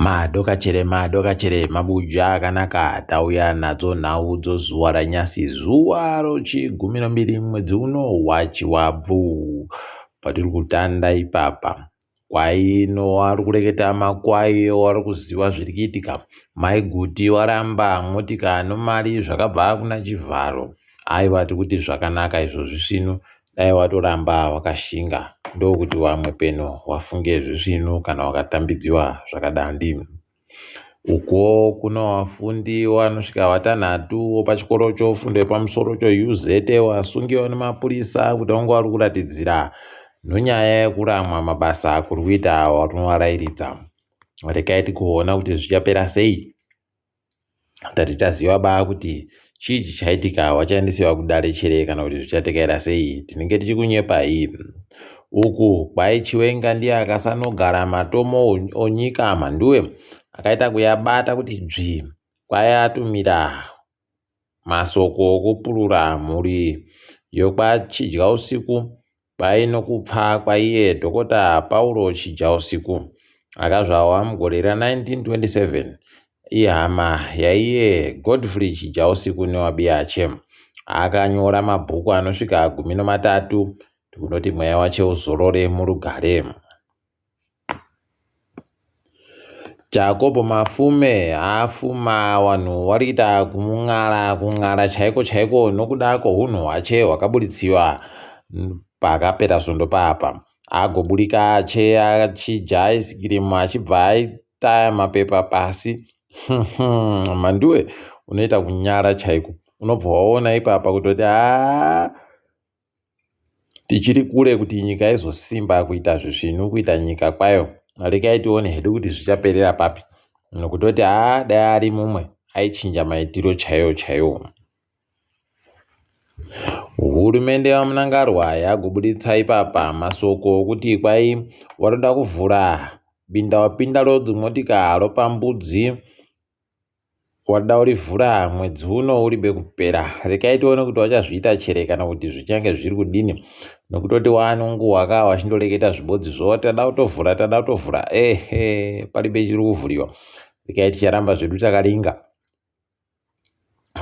Madokachere madokachere mabuja akanaka tauya nadzo nhau dzozuva ranyasi zuva rochigumi nombiri mwedzi uno waChivabvu patiri kutanda ipapa kwaino wari kureketa makwai wari kuziva zviri kuitika mai Guti waramba motika nomari zvakabva kuna Chivharo aiwa tikuti zvakanaka izvo zvisvinu Dai watoramba wakashinga ndokuti wamwe peno wafunge zvisvinu kana wakatambidziwa zvakadandi. Ukuwo kuno wafundi wanosvika watanhatu wopachikoro chofundo yepamusoro choUZ wasungiwa nemapurisa kuti vange vari kuratidzira nonyaya yekuramwa mabasa kuri kuita wanovarairidza. Regai tikuona kuti zvichapera sei. Tati taziva ba kuti chii chichaitika wachaendesiwa kudare chere kana kuti zvichatekaira sei tinenge tichikunyepai uku kwai chiwenga ndiye akasanogara matomo onyika mhanduwe akaita kuyabata kuti dzvi kwai atumira Masoko okupurura mhuri yokwaChidyausiku kwai nokupfa kwaiye Dhokota Pauro Chidyausiku akazvarwa mugore ra1927 ihama yaiye Godfrey Chidyausiku newabiyache. Akanyora mabhuku anosvika 13 tikunoti mweya wache uzorore murugare. Jacob Mafume afuma wanhu warikuita kumun'ara kun'ara chaiko chaiko nokuda kwohunhu hwache hwakaburitsiwa pakapera svondo papa. Agoburika ache achidya ice cream achibva aitaya mapepa pasi. Mhanduwe unoita kunyara chaiko unobva waona ipapa kutoti haa Tichiri kure kuti nyika izosimba kuita zvisvinu kuita nyika kwayo. Rekai tione hedu kuti zvichaperera papi. Nokutoti haa dai ari mumwe aichinja maitiro chaiwo chaiwo. Hurumende yaMnangarwa yagoburitsa ipapa masoko okuti kwai vanoda kuvhura bindawapinda rodzimotika ropa mbudzi Wada urivhura mwedzi uno uribe kupera rekai tione kuti wachazviita chere kana kuti zvichange zviri kudini nokutoti waanonguwa ka wachindoreketa zvibodzi zvo tada kutovhura tada kutovhura ehe paribe chiri kuvhuriwa rekai ticharamba zvedu takaringa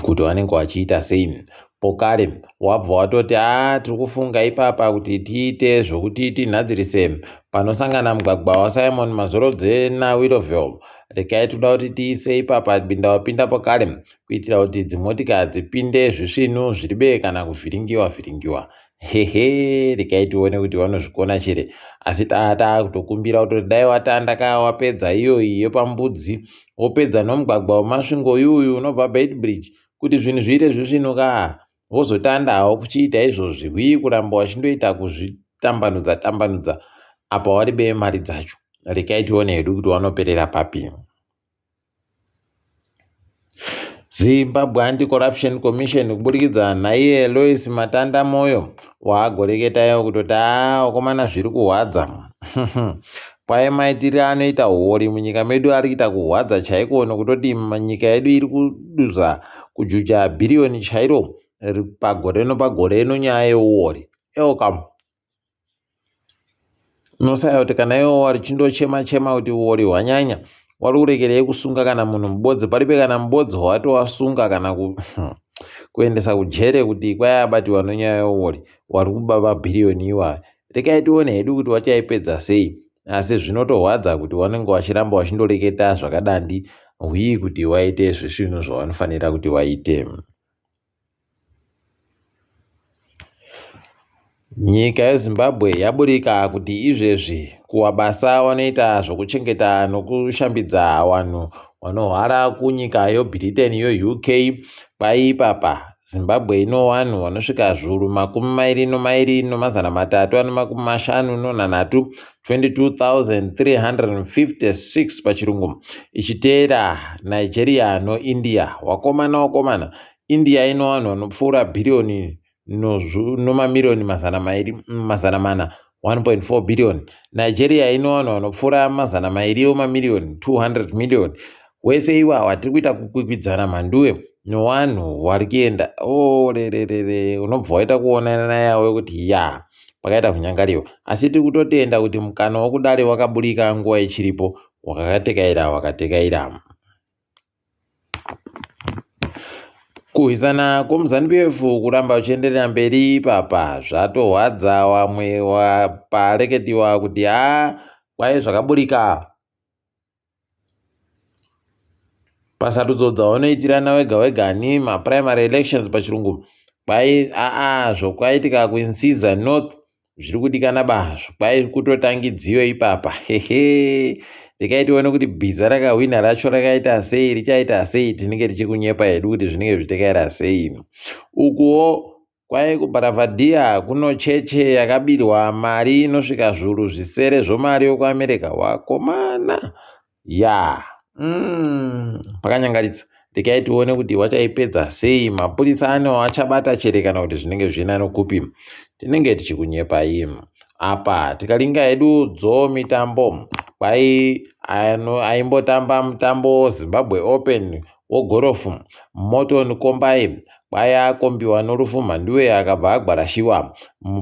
kuti vanenge vachiita sei pokare wabva watoti a tiri kufunga ipapa kuti tiite zvokuti tinhadzirise panosangana mugwagwa waSimon Mazorodze naWillowvale Regai toda kuti tiise ipapa pinda wapinda pokare kuitira kuti dzimotika dzipinde zvisvinu zviribe kana kuvhiringiwa vhiringiwa. Hehe regai tione kuti vanozvikona chere asi taakutokumbira kutoti dai watanda ka wapedza iyoyi yepambudzi wopedza nomugwagwa wemasvingo uyuyu unobva Beitbridge kuti zvinhu zviite zvisvinu ka Wozotanda hawo kuchiita izvozvi hwii kuramba wachindoita kuzvitambanudza tambanudza apa wari bee mari dzacho. Rekai tione hedu kuti wanoperera papi. Zimbabwe Anti-Corruption Commission kuburikidza naiye Lois Matanda Moyo waagoreketayo kutoti haa wakomana zviri kuhwadza kwaye maitire anoita huori munyika medu ari kuita kuhwadza chaiko nokutoti nyika yedu iri kuduza kujuja bhiriyoni chairo pagore nopagore nonyaya yeuori eokam unosaya kuti kana iwo wari chindochema chema kuti uori hwanyanya wari kurekerei kusunga kana munhu mubodzi paribe kana mubodzi wawati wasunga kana ku kuendesa kujere kuti kwai abatiwa nonyaya yeuori wari kuba mabhiriyoni iwayo rekai tione hedu kuti wachaipedza sei asi zvinotorwadza kuti wanenge wachiramba wachindoreketa zvakadandi hwii kuti waite zvisvinu zvawanofanira kuti waite. Nyika yeZimbabwe yaburika kuti izvezvi kuwabasa wanoita zvokuchengeta nokushambidza wanhu wanohwara kunyika yoBritain yoUK kwaipapa Zimbabwe ino wanhu wanosvika zvuru 23 353 22356 pachirungu ichiteera Nigeria noIndia wakomana wakomana India ino vanhu vanopfuura bhiriyoni nomamiriyoni 400 1.4 billion. Nigeria ino vanhu vanopfuura 200 omamiriyoni 200 million. Wese iwawa tiri kuita kukwikwidzana mhanduwe nowanhu wari kuenda orererere oh, unobva waita kuonana yawe kuti ya pakaita kunyangariwa asi tiri kutotenda kuti mukana wokudare wakaburika nguva ichiripo. Wakatekaira wakatekaira. Kurwisana kwomuZanu PF kuramba kuchienderera mberi ipapa zvatohwadza vamwe pareketiwa kuti haa kwai zvakaburika pasarudzo dzaunoitirana wega wega ni maprimary elections pachirungu kwai aa zvokwaitika kuInsiza North zviri kudikana ba kwai kutotangidziyo ipapa hehe regai tione kuti bhiza rakahwina racho rakaita sei richaita sei tinenge tichikunyepa hedu kuti zvinenge zvichitekaira sei ukuwo kwai kuBharavhadhiya kuno cheche yakabirwa mari inosvika zviuru zvisere zvomari yokuAmerica wakomana ya pakanyangaritsa regai tione kuti wachaipedza sei mapurisa ano achabata chere kana kuti zvinenge zviina nokupi tinenge tichikunyepai apa tikaringa hedu dzo mitambo kwai aimbotamba mutambo Zimbabwe Open wogorofu Morton Kombai kwai akombiwa norufu mhanduwe akabva agwarashiwa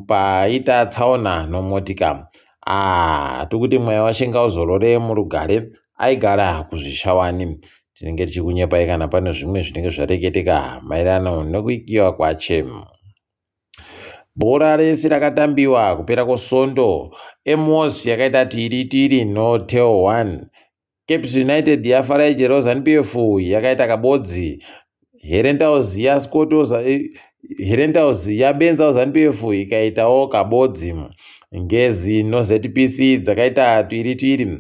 paita tsaona nomotika. Ah, tikuti mweya wacho ngauzorore murugare aigara kuzvishawani tinenge tichikunyepai kana pane zvimwe zvinenge zvareketeka maererano nekuikiwa kwache. Bhora rese rakatambiwa kupera kwosondo Emos yakaita tiri tiri no tel 1 Caps United yaFarai Chero Zanu PF yakaita kabodzi Herentals yaScott Herentals yaBenza Zanu PF ikaitawo kabodzi Ngezi noZPC dzakaita twiri twiri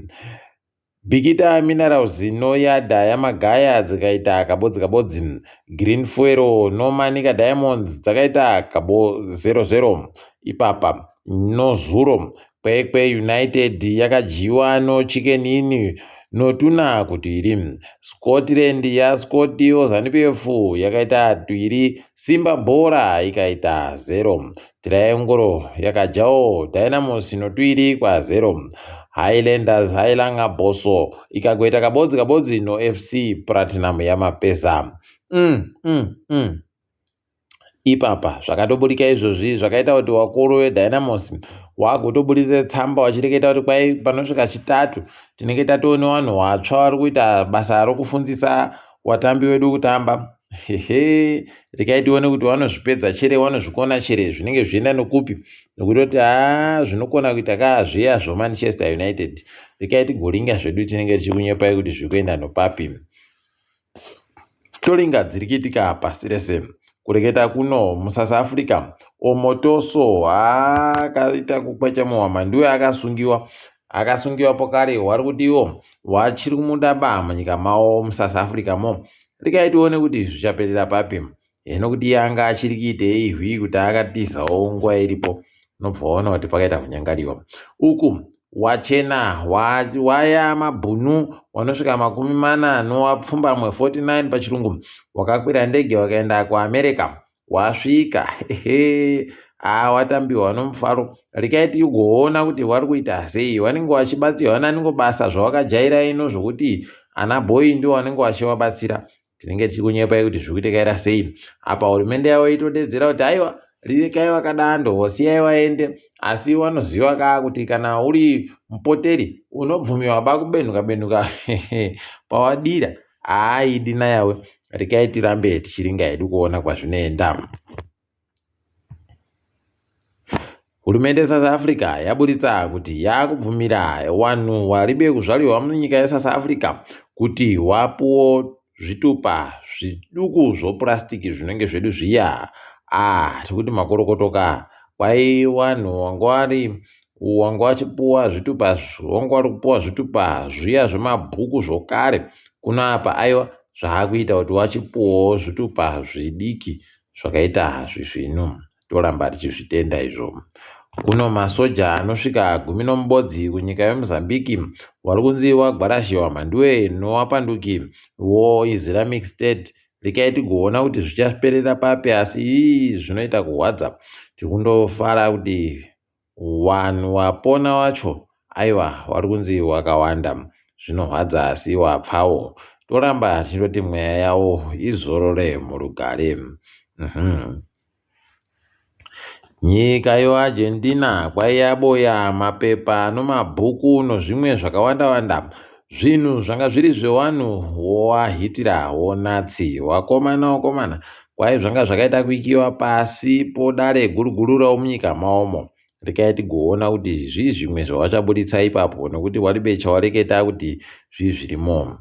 Bikita Minerals noYada yaMagaya dzikaita kabodzi kabodzi Green Fuel noManica Diamonds dzakaita kabo 00 ipapa nozuro Kwekwe United yakadyiwa noChicken Inn notuna kutwiri Scotland yaScotio Zanu PF yakaita twiri Simba Bhora ikaita 0 Triangle yakadyawo Dynamos notwiri kwa0 Highlanders Hailanga Boso ikagoita kabodzi kabodzi noFC Platinum yamapesa Ipapa zvakatoburika izvozvi zvakaita kuti wakuru veDynamos wagotoburitsa tsamba vachireketa kuti kwai panosvika chitatu tinenge tatoone vanhu vatsva vari kuita basa rokufundzisa watambi wedu kutamba hehe rekai tione kuti vanozvipedza chere vanozvikona chere zvinenge zvichienda nokupi nokutoti haa zvinokona kuita kaa zviya zvoManchester United rekai tigoringa zvedu tinenge tichikunyepai kuti zviri kuenda nopapi. Toringa dziri kuitika pasi rese kureketa kuno muSouth Africa Omotoso akaita kukwecha muhama ndiye akasungiwa akasungiwa pokare wari kuti iwo wachiri kumuda ba munyika mavo muSouth Africa mo rekai tione kuti zvichaperera papi hino kuti iye anga achiri kuitei hwi kuti akatizawo nguva iripo unobva waona kuti pakaita kunyangariwa uku wachena waya mabhunu wanosvika 40 nowapfumbamwe 49 pachirungu wakakwira ndege wakaenda kuAmerica wasvika ehe watambiwa nomufaro rekai tigoona kuti vari kuita sei vanenge vachibatsirwa naningo basa zvavakajaira ino zvokuti ana bhoi ndivo vanenge vachivabatsira tinenge tichikunyepai kuti zviri kuitikaira sei apa hurumende yavo itodedzera kuti aiwa rirekai vakadando vosiyai vaende asi vanoziva kaa kuti kana uri mupoteri unobvumiwa ba kubenhuka benhuka pawadira haaidi nayawe rekai tirambe tichiringa hedu kuona kwazvinoenda. Hurumende yeSouth Africa yaburitsa kuti yaakubvumira vanhu waribe kuzvarirwa munyika yeSouth Africa kuti wapuwo zvitupa zviduku zvopurasitiki zvinenge zvedu zviya. Ah, tikuti makorokotoka kwai vanhu wanga vari wanga wachipuwa zvitupa wanga wari kupuwa zvitupa zviya zvemabhuku zvokare kuno apa aiwa zvaakuita kuti wachipuwawo zvitupa zvidiki zvakaita zvisvinu toramba tichizvitenda izvo kuno masoja anosvika 11 kunyika yeMozambique wari kunzi wagwarashiwa mhanduwe nowapanduki woIslamic State rekai tigoona kuti zvichaperera papi asi ii zvinoita kuhwadza tikundofara kuti vanhu vapona wacho aiwa vari kunzi wakawanda zvinorwadza asi wapfawo toramba tichindoti mweya yavo izorore murugare. Nyika yeArgentina kwaiyaboya mapepa nomabhuku nozvimwe zvakawanda wanda Zvinhu zvanga zviri zvewanhu wowahitira wonatsi wakomana wakomana kwai zvanga zvakaita kuikiwa pasi podare guru guru rawo munyika mawomo rekai tigoona kuti zvii zvimwe zvawachaburitsa ipapo nokuti waribe chawareketa kuti zvii zvirimo.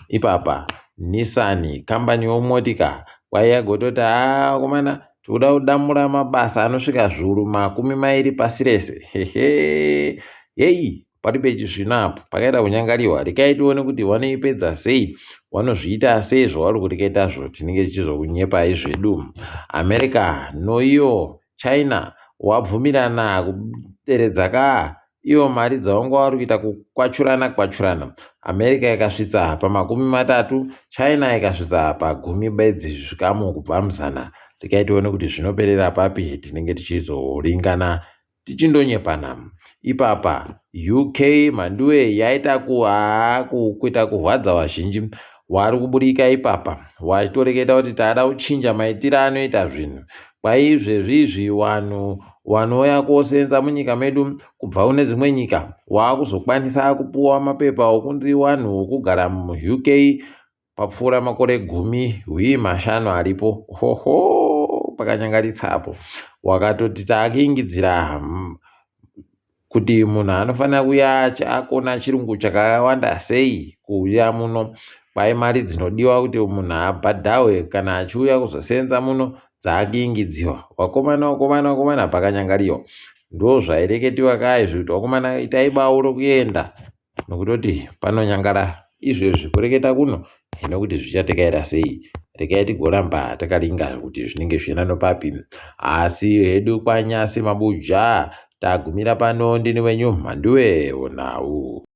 Ipapa Nissan kambani yomotika kwai yagototi haa vakomana tikuda kudamura mabasa anosvika zviuru 20 pasi rese. Hehe heyi paribe chisvino apo pakaita kunyangariwa rekai tione kuti vanoipedza sei vanozviita sei zvavari kureketazvo tinenge tichizokunyepai zvedu. America noiyo China wabvumirana kuderedza ka Ivo mari dzavanga vari kuita kukwachurana kwachurana. America ikasvitsa pamakumi matatu, China ikasvitsa pagumi bedzi zvikamu kubva muzana. Regai tione kuti zvinoperera papi tinenge tichizoringana tichindonyepana. Ipapa UK mhanduwe yaita kuhaa kuita kurwadza vazhinji wari kuburika ipapa wachitoreketa kuti tada kuchinja maitiro anoita zvinhu kwaizvezvi izvi wanhu wanouya kosenza munyika medu kubva kune dzimwe nyika waakuzokwanisa kupuwa mapepa okunzi wanhu wokugara muUK papfuura makore gumi hwii mashanu aripo hoho pakanyangaritsa apo wakatoti taakuingidzira kuti munhu anofanira kuuya akona chirungu chakawanda sei kuuya muno kwai mari dzinodiwa kuti munhu abhadhahwe kana achiuya kuzosenza muno dzaakuingidziwa vakomana vakomana vakomana pakanyangariwa ndozvaireketiwa kaizvi kuti vakomana itai bauro kuenda nokutoti panonyangara izvezvi kureketa kuno hino kuti zvichatekaira sei regai tigoramba takaringa kuti zvinenge zvichienda nopapi asi hedu kwanyasi mabuja tagumira pano ndini wenyu mhanduwe nhau.